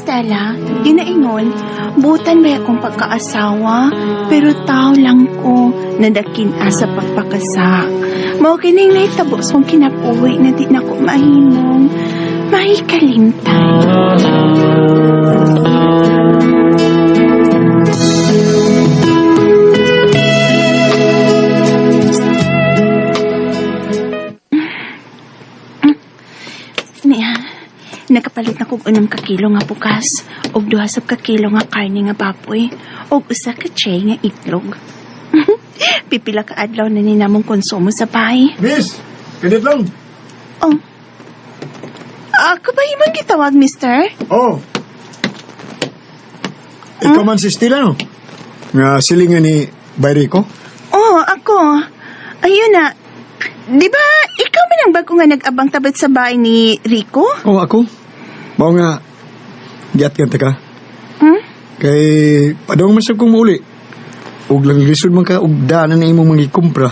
Stella, ginaingon, butan ba akong pagkaasawa, pero tao lang ko nadakin sa pagpakasa. Mao kining nahitabo sa akong kinabuhi na di na ko mahimong mahikalimtan. Niya, nakapalit na kog 6 ka kilo nga bukas, og 2 sab ka kilo nga karne nga baboy, og 1 ka tray nga itlog. Pipila ka adlaw na ni namong konsumo sa bahay. Miss, kanit lang. Oh. Ako ba imong gitawag, mister? Oh. Ikaw man si Stella, no? Nga silingan ni Bayrico? Oh, ako. Ayun na. Di ba, ikaw man ang bago nga nag-abang tabat sa bahay ni Rico? Oh, ako. Mao nga, giat-giat ka. Hmm? Kay, padong man sa kong mauli. Ug lang lisod man ka, ug daanan na imong mga ikumpra.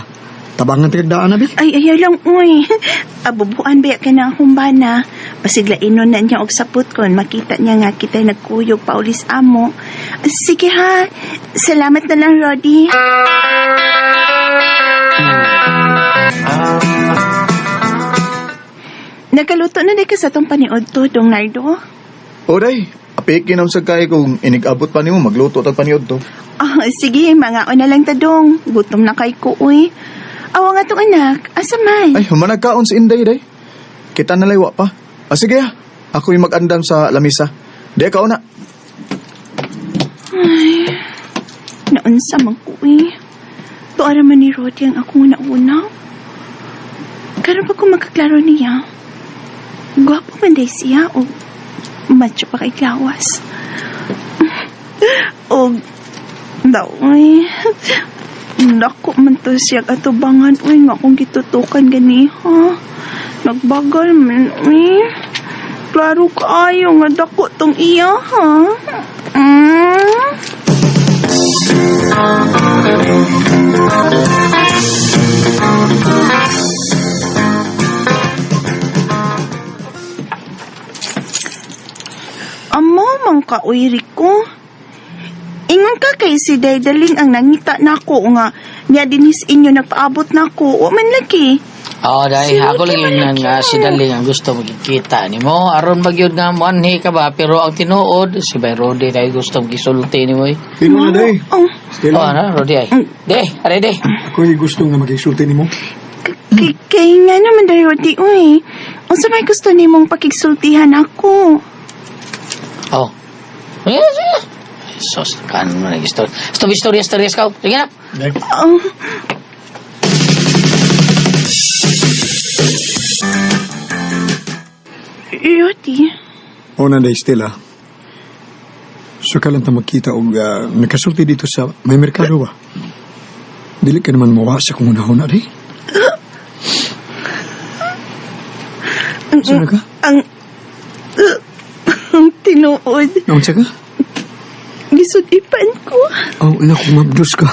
Tabangan ta kag daan na, bi. Ay, ayaw lang, uy. Abubuan ba ka na akong bana? Pasiglain na niya og sapot kon makita niya nga kita'y nagkuyog paulis amo. Sige ha, salamat na lang, Roddy. Nagaluto na di ka sa tong paniod to, Dong Nardo? Oray, apik ginaw sa kay kung inig-abot pa nimo magluto tag paniod to. Ah, sige, mga na lang ta, Dong. Gutom na kay ko, uy. Awa nga tong anak, asa man? Ay, humanagkaon si Inday day. Kita na laywa pa. Ah, sige ah. Ako'y mag-andam sa lamisa. Di ka una. Ay, naunsa man ko eh. Tuara man ni Roddy ang akong nauna. Karon pa ko makaklaro niya. Gwapo man day siya o macho pa kay lawas. O daw ay. Dako man to siya atubangan uy nga akong gitutukan gani ha. Nagbagal man uy. Klaro kaayo nga dako tong iya ha. Mm. Amo man ka uy Rico. Ingon ka kay si Daydaling ang nangita nako nga niya dinis inyo nagpaabot nako. Wa man lagi. Oo, dahil Si ako Ricky lang yun malaki nga si Daling ang gusto magkita ni mo. Aron magyud nga moanhi ka ba pero ang tinuod si Bay Rodi kay gusto gisulti ni mo. Eh. Pino na, day. Oh, Oh, Stella, ano Rodi ay. De, are de. ako'y gusto nga magigsulti nimo. kay nga naman day Rodi uy. Unsa may gusto nimong pakigsultihan ako? Oh. Sige, sige. Sos, kan mo na istorya. Stop istorya, istorya ka. Sige na. Day. Oh. Rodi. O na, day, Stella. Sukalan ta magkita og nakasulti dito sa may merkado ba? Dili ka naman mawa sa kung unahon, day. Saan ka? Ang tinuod. Naunsa ka? Gisudipan ko. Oh, ina kong mabdus ka.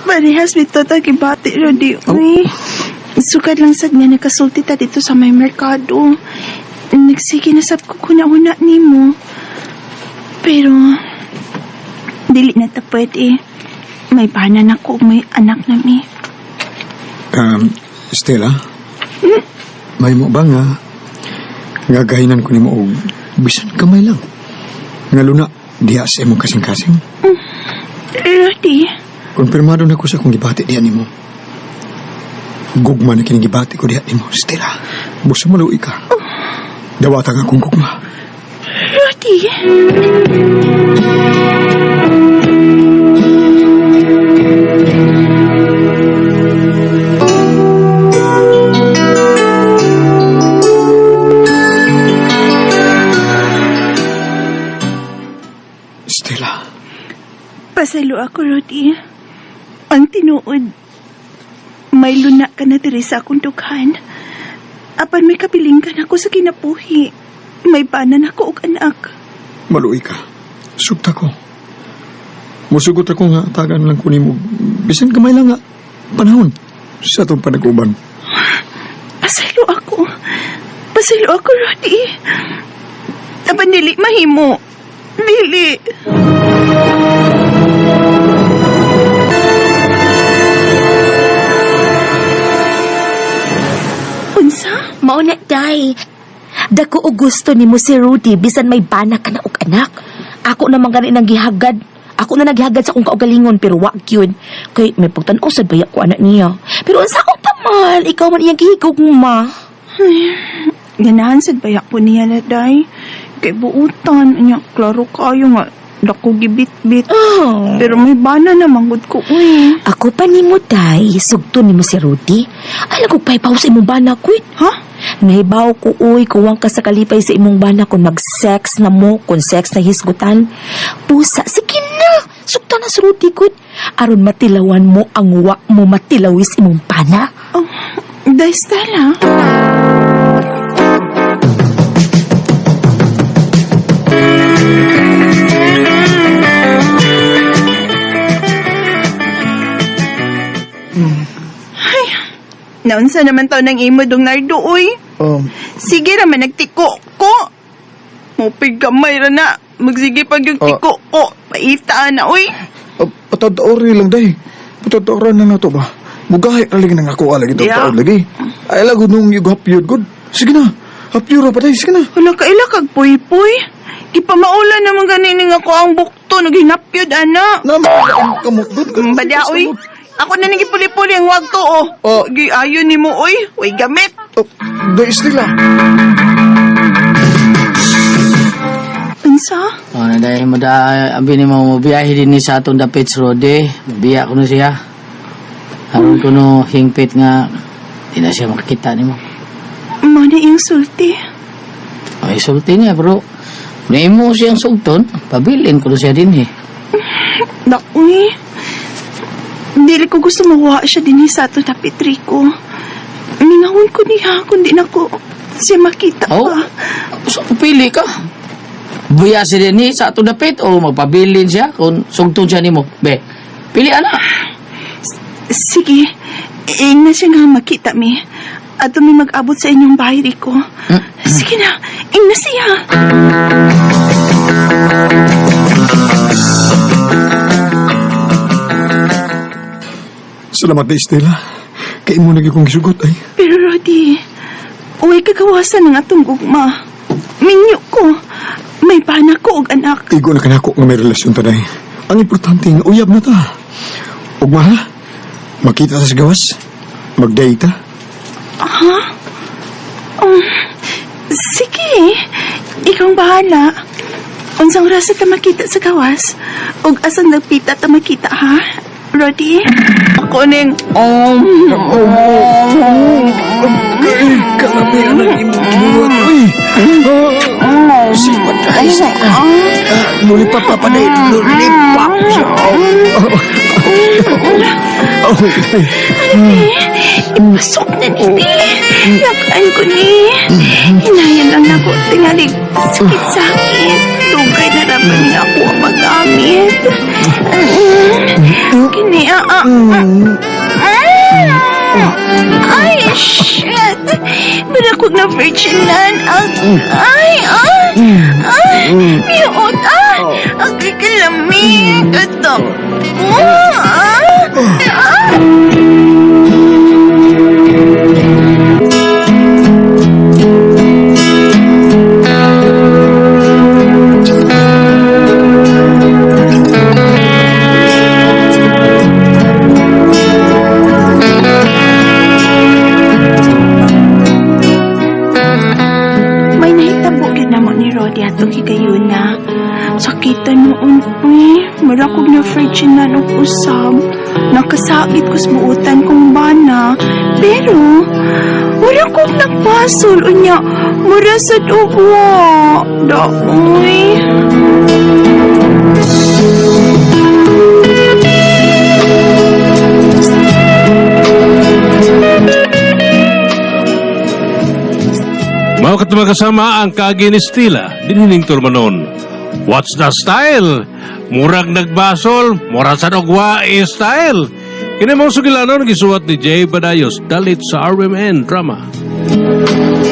Parehas bitaw ta gibati Rodi. Oh. Uy. Sukad lang sad nga nakasulti ta dito sa may merkado. Nagsige na sab ko kuna-una nimo. Pero dili na ta pwede. May bana na ko, may anak na mi. Stella, may mo ba nga nga gahinan ko nimo og bisan kamay lang. Nga luna, diha sa imong kasing-kasing. Rodi, Konfirmado na ko sa akong gibati diha nimo. Gugma na kining gibati ko diha nimo, Stella. Busa maluoy ka. Dawata nga akong gugma. Rodi. Stella, Pasalo ako, Rodi. Ang tinuod, may luna ka na diri sa akong dughan. Apan may kabiling ka na ako sa kinabuhi. May banan ako og anak. Maluoy ka. Sugta ko. Musugot ako nga tagan lang ko nimo. Bisan gamay lang nga panahon sa atong panag-uban. Pasalo ako. Pasalo ako, Rodi. Apan dili mahimo. Dili. Unsa? Mao na, day. Dako og gusto nimo si Rudy bisan may bana ka na og anak. Ako naman gani nang gihagad. Ako na naghihagad sa akong kaugalingon pero wa gyud. Kay may pagtan-aw sad baya ko anak niya. Pero unsa ko pa man, ikaw man iyang gihigugma. Ganahan sad baya ko niya na, day. Kay buutan, anya, klaro kaayo nga, dako gibit-bit. Oh. Pero may bana na manggod ko, uy. Ako pa nimo, day, sugto nimo si Rudy. Ay ko paypaw sa imong bana kuy. Ha? Nahibaw ko uy, kuwang ka sa kalipay sa imong bana kung mag-sex na mo, kung sex na hisgutan. Pusa, sige na! Sugta na si Rudy gud. Aron matilawan mo ang wa mo matilawis imong pana. Oh, day, Stella. Ay, naunsa naman to ng imo dong Nardo, uy. Sige raman, nagtiko ko. Mupig gamay ra na. Magsige pag yung tiko ko. Paita na, uy. Patadaori lang day. Patadaoran na nato ba? Mugahi ra lagi nang ako lagi to taon lagi. Ay lago nung yugo hapyod good. Sige na. Hapyod ra pa day, sige na. Wala ka ila kag puy-puy. Gipamaula naman ganini nga ko ang bukto. Naghinapyod, ana. Naman ang kamot good. Badya, uy. Ako na nagipuli-puli ang wag to, oh. Oh. Giayon ni mo, uy. Uy, gamit. Oh, day Stella. Unsa? Oh, na dahil mo da abi ni mo mobiyahe din ni sa atong dapit sa Rode. Biya ko no siya. Aron ko no hingpit nga di na siya makakita nimo. Mana iyang sulti. Ay sulti niya bro. Nimo siyang sugton, pabilin ko no siya din eh. Naku, eh. Dili ko gusto makuha siya din sa ato dapit, Rico. Mingawon ko niya kundi na ko siya makita Oh. pa. So pili ka. Buya siya din eh, sa atong dapit o magpabilin siya kung sugton siya nimo. Be, pili ana. Sige, ing na siya nga makita mi. Ato mi mag-abot sa inyong bahay, Rico. Sige na, ing na siya. Salamat day, Stella. Kay imo na gyud kong gisugot ay. Pero Rodi, uwi kagawasan ng atong gugma. Minyo ko, may bana ko og anak. Igo na kanako nga may relasyon ta day. Ang importante nga uyab na ta. Ugma ha? Makita ta sa gawas. Magday ta. Sige, ikaw ang bahala. Unsang oras ta makita sa gawas? Og asang nagpita ta makita, ha? Rodi? Ako ning... Kalami na imong gibuhat uy. Si Paday Stella. Lulipap pa paday. Lulipap siya. Oh, ay. Ipasok na ni Nakaan ko ni. Hinayan lang na ko. Tingali, sakit-sakit. Dugay na raman niya ako ang magamit. Kini, ah, ah, ah. Ah! Ay, shit! Barakog na virginan. Ang, ay, ah! Ay, miot, ah! Ang kikalamig. Ito. Ah! Ah! May nahitabo gyud namo ni Rodi atong higayuna. Sakita noon, uy. Marakog na virginan og usab. Nakasakit ko sa buutan kong bana. Pero, wala kong nagpasol. Unya, mura sad og wa. Daoy. Mao kato kasama ang kaagi ni Stila, dinhining turmanon. What's the style? Murag nagbasol, mura sa dogwa style. Kini mong sugilanon gisuwat ni Jay Badayos dalit sa RMN Drama.